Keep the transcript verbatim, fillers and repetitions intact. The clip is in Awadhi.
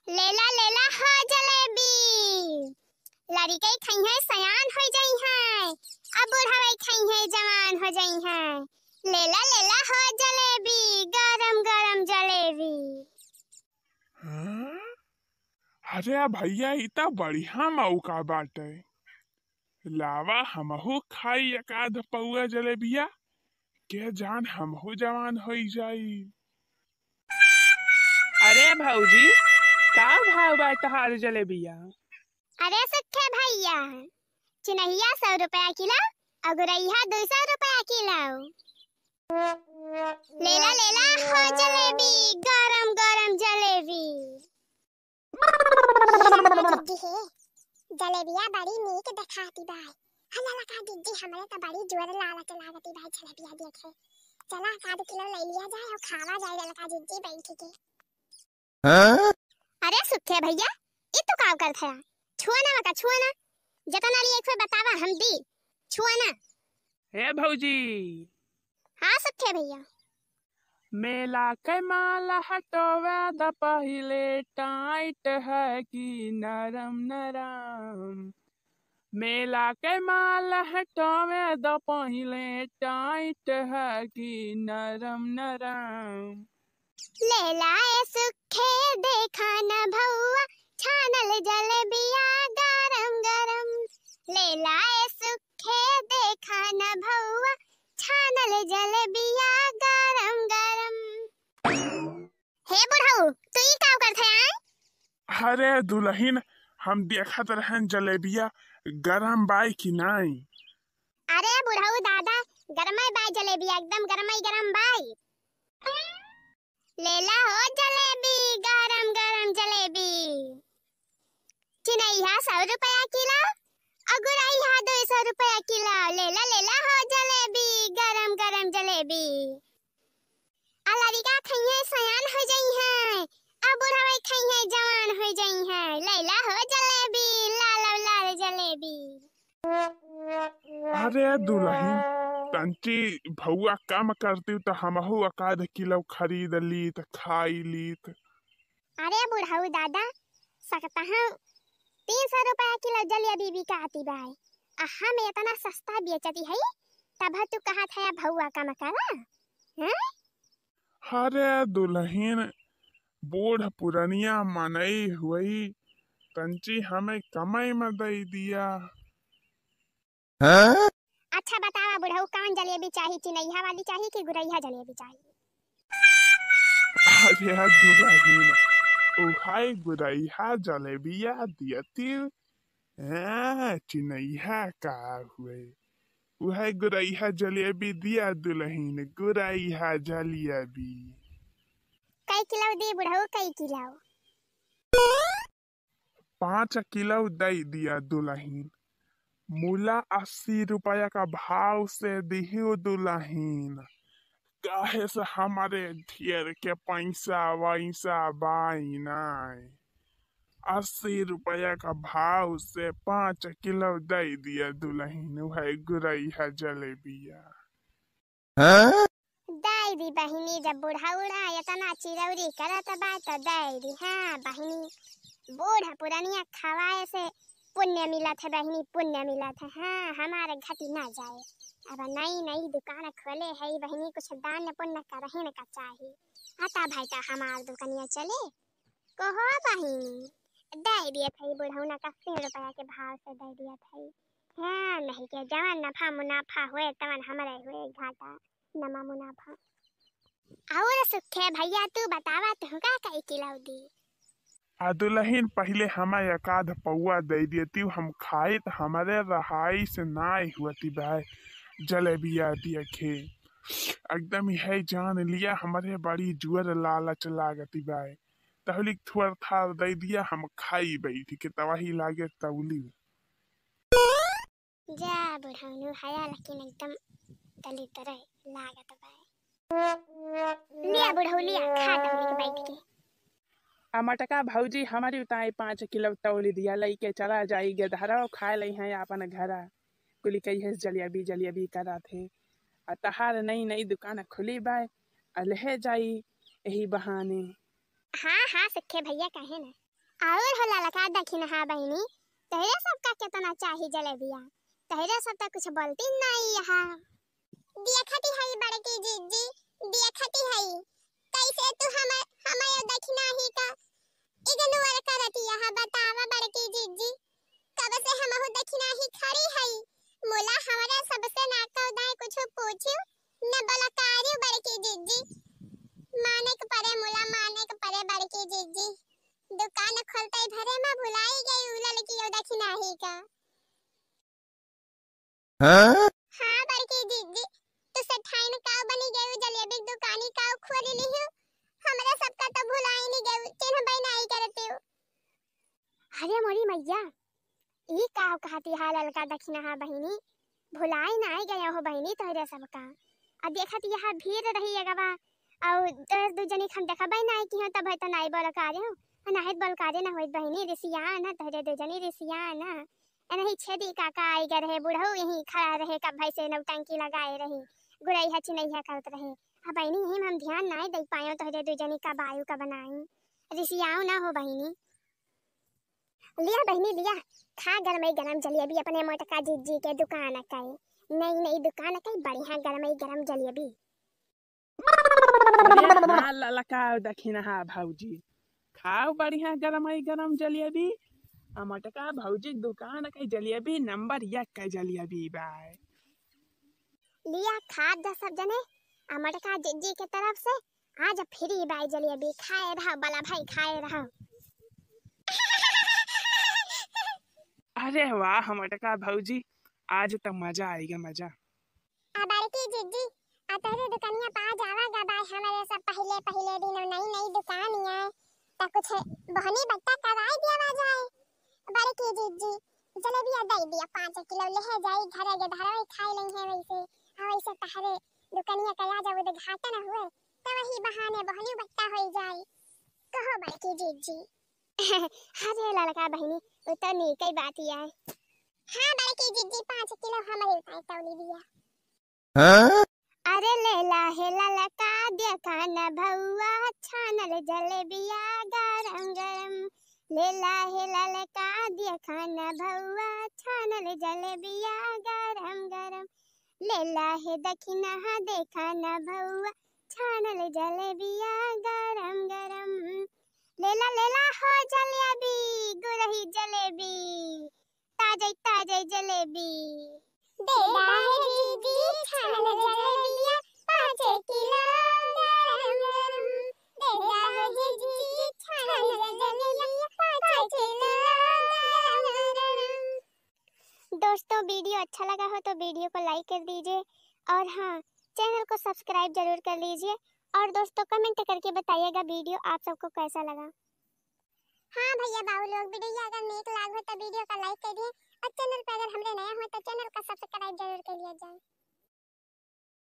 लेला, लेला हो जलेबी। लड़िकई खइहैं, सयान होइ जइहैं, अब बुढ़वई खइहैं, जवान होइ जइहैं। लेला, लेला हो जलेबी, गरम गरम जलेबी। हाँ? अरे भइया, ई त बढ़िया मौका बाटे। लावा, हमहू खाई एक आध पौआ जलेबिया, के जान हमहू जवान होइ जाई। अरे भौजी, का भाव बा तहार जलेबिया? अरे सुखे भइया, चिनहिया सौ रुपया किलो अउर गुरैया दुइ सौ रुपया किलो। लेला, लेला हो जलेबी, गरम गरम जलेबी। हे जिज्जी हे, जलेबिया बड़ी नीक देखाती बाय। हाँ ललका जिज्जी, हमरे त बड़ी जोर लालच लागती बाय जलेबिया देखे। चला, एक आध किलो लइ लिया जाए अउर खावा जाए ललका जिज्जी बैठ के। हाँ? अरे सुखे भइया, ई तू का करत है? छुआ ना मका, छुआ ना। जतना लिए एक बतावा, हम दी। छुआ ना। हे भौजी। हाँ सुखे भइया। मेला के माल हटोवे द पहिले, टाइट है कि नरम नरम। मेला के माल हटोवे द पहिले, टाइट है कि नरम नरम। लेला ए सुखे देखा न भौआ, छानल जलेबिया गरम गरम। लेला ए सुखे देखा न भौआ, छानल जलेबिया गरम गरम। हे बुढ़ऊ, तू ई का करत है, आय? अरे दुलहिन, हम देखत रहन जलेबिया गरम बाय कि नाई। अरे बुढ़ऊ दादा, गरमई बाय जलेबिया, एकदम गरमई गरम बाय। लेला हो जलेबी, गरम गरम जलेबी। चिनैया सौ रुपया किलो, अउर गुरैया दुइ सौ रुपया किलो। लेला, लेला हो जलेबी, गरम गरम जलेबी। आ लड़िका खइहैं, सयान होइ जइहैं, अउर बुढ़वई खइहैं, जवान होइ जइहैं। लेला हो जलेबी, लाल लाल जलेबी। अरे दुलहिन, तंची भौआ कम करती त हमहू एक आध किलो खरीद लीत, खाई लीत। अरे बुढ़ऊ दादा, सकतहूँ तीन सौ रुपया किलो जलेबी बिकाती बाय, आ हम एतना सस्ता बेचती हई, तब तू कहत है भौआ कम करा, हैं? अरे दुलहिन, बूढ़ पुरनिया मनई हुई, तंची हमें कमई में दइ दिया। हाँ? अच्छा बतावा बुढ़ऊ, कौन जलेबी चाही, चिनैया वाली चाही कि गुरैया जलेबी चाही? अरे दुलहिन, उहाई गुरैया जलेबिया दियती। हाँ, चिनैया का हुए, उहाई गुरैया जलेबी दिया दुलहिन, गुरैया जलेबी। कई किलो दी बुढ़ऊ, कई किलो? पाँच किलो दइ दिया दुलहिन। मूला अस्सी रुपया का भाव से दिहु दुलहिन, काहे से हमरे ढेर के पैसा वैसा बाई नाई। अस्सी रुपया का भाव से पाँच किलो दइ दिया दुलहिन, उहै गुरैया जलेबिया। हाँ? दइ दी बहिनी, जब बुढ़ौड़ा एतना चिरौरी करत बा त दइ दी। हाँ बहिनी, बूढ़ पुरनिया खवाए से पुण्य मिलत है बहिनी, पुण्य मिलत है। हाँ, हमार घटी ना जाए। अब नई नई दुकान खोले है बहिनी, कुछ दान पुण्य करहिन का चाही। हटा भाई, का हमार दुकनिया चले? कहो बहिनी, दइ दियत है बुढ़ौना का अस्सी रुपया के भाव से दइ दियत है। हाँ, नहीं के जवन नफा मुनाफा होए, तवन हमरे होए घाटा, नमा मुनाफा। और सुखे भैया, तू बतावा, तुहका कई किलो दी? आ दुलहिन, पहिले हमें एक आध पौआ दइ दियती, हम खाइत, हमरे रहाई से नाई हुअती बाय जलेबिया दिया खे। एकदम यह जान लिया, हमरे बड़ी जुअर लालच लागती बाय। तहलिक थोड़ थार दइ दिया, हम खाई बैठ के, तवाही लागे तौली। जा बुढ़ौनू, हया लेकिन एकदम दलिद्दर लागत बा। लिया बुढ़ऊ, लिया, खा तौली के बैठ के। आ मटका भौजी, हमरी उताई पाँच किलो तौली दिया, लइके चला जाई, गेदहरा खाए लइहैं आपन घरा। कुली कहिए जलेबी, जलेबी करत है। आ तहार नई नई दुकान खुली बाय, आ लेहे जाई एही बहाने। हाँ, हाँ, सुखे भैया, काहे ना। और हो ललका दखिनहा बहिनी, तोहरे सबका केतना चाही जलेबिया? तोहरे सब त कुछ बोलती नाई यहाँ। देखती हई बड़की जिज्जी, देखती हई, कैसे तू हमर, हमर दखिनही का ignore करती यहाँ, बतावा बड़की जिज्जी। कब से हमहू दखिनही खड़ी हई, मुला हमरा सबसे ना कह दाए कुछ पूछू, न बोला कारियो बड़की जिज्जी। माने के परे मुला, माने के परे बड़की जिज्जी। दुकान खोलते भरे में भुलाई गई उ ललकी दखिनही का। हाँ? हाँ बड़की जिज्जी, तू सेठाइन काव बनी गई, जलेबी दुकानी काव खोल लिहू। हमरा सबका तो भुलाई नहीं गई, चिन्हबे नाई करती हूँ। अरे मोरी मैया, ई काव कहती हा ललका दखिनहा बहिनी, भुलाई नाई गया हो बहिनी तोहरे सबका। अब देखत यहाँ भीड़ रही अगवा, और तोहरे दू जनी के हम देखबे नाई कि हो तब है तो नाई बोल कारे हो, नाई बोल कारे ना होइत बहिनी, रिसिया ना तोहरे दू जनी रिसिया ना। एनही छेदी काका आई गए रहे, बुढ़ऊ यहीं खड़ा रहे, कब भाई से नौटंकी लगाए रही, गुरैया चिनैया करत रहे। अब बहिनी यहीं में हम ध्यान नाई दे पायो तोहरे दू जनी कब आयु कब नाई, रिसियाओ ना हो बहिनी। लिया बहिनी लिया, खा गरमई गरम जलेबी अपने मोटका जिज्जी के दुकान के, नई नई दुकान के बढ़िया गरमई गरम जलेबी। अरे हाँ ललका दखिनहा भौजी, खाओ बढ़िया गरमई गरम जलेबी। आ मोटका भौजी के दुकान के जलेबी नंबर एक के जलेबी बाय। लिया खात जा सब जने, आ मोटका जिज्जी के तरफ से आज free बाय जलेबी, खाए रहो बला भाई, खाए रहो। अरे वाह मोटका भौजी, आज तो मजा आएगा मजा। आ बड़की जिज्जी, आ तोहरे दुकनिया पा जावा गा बाय, हमारे सब पहिले पहिले दिन नई नई दुकान आए, त कुछ बहनी बट्टा कराई दिया जाए। बड़की जिज्जी, जलेबिया दे दिया पाँच किलो, ले जाई घरे के धरवे खाए लेंगे वैसे। आ वैसे तहरे दुकनिया का आज उद्घाटन हुए, त वही बहाने बहनी बट्टा होई जाई। कहो बड़की जिज्जी। अरे ललका बहिनी, उ तो नीक ही बात ही है। हाँ बड़की जिज्जी, पाँच किलो हमारे उताई तौली दिया। हाँ? अरे लेला हे ललका देखा न भौआ, छानल जलेबिया गरम गरम। लेला हे ललका देखा न भौआ, छानल जलेबिया गरम गरम। लेला हे दखिनहा देखा न भौआ, छानल जलेबिया गरम गरम। लेला लेला हो जलेबी, गुरही जलेबी, ताजे ताजे जलेबी। दे दा हे जीजी छानल जलेबिया पाँच किलो गरम गरम। दे दा हे जीजी छानल जलेबिया पाँच किलो गरम गरम। दोस्तों, video अच्छा लगा हो तो video को like कर दीजिए और हाँ, channel को subscribe जरूर कर लीजिए। और दोस्तों, comment करके बताइएगा video आप सबको कैसा लगा। हाँ भैया बाबू लोग, video अगर नीक लाग हो तो video का like कर दिए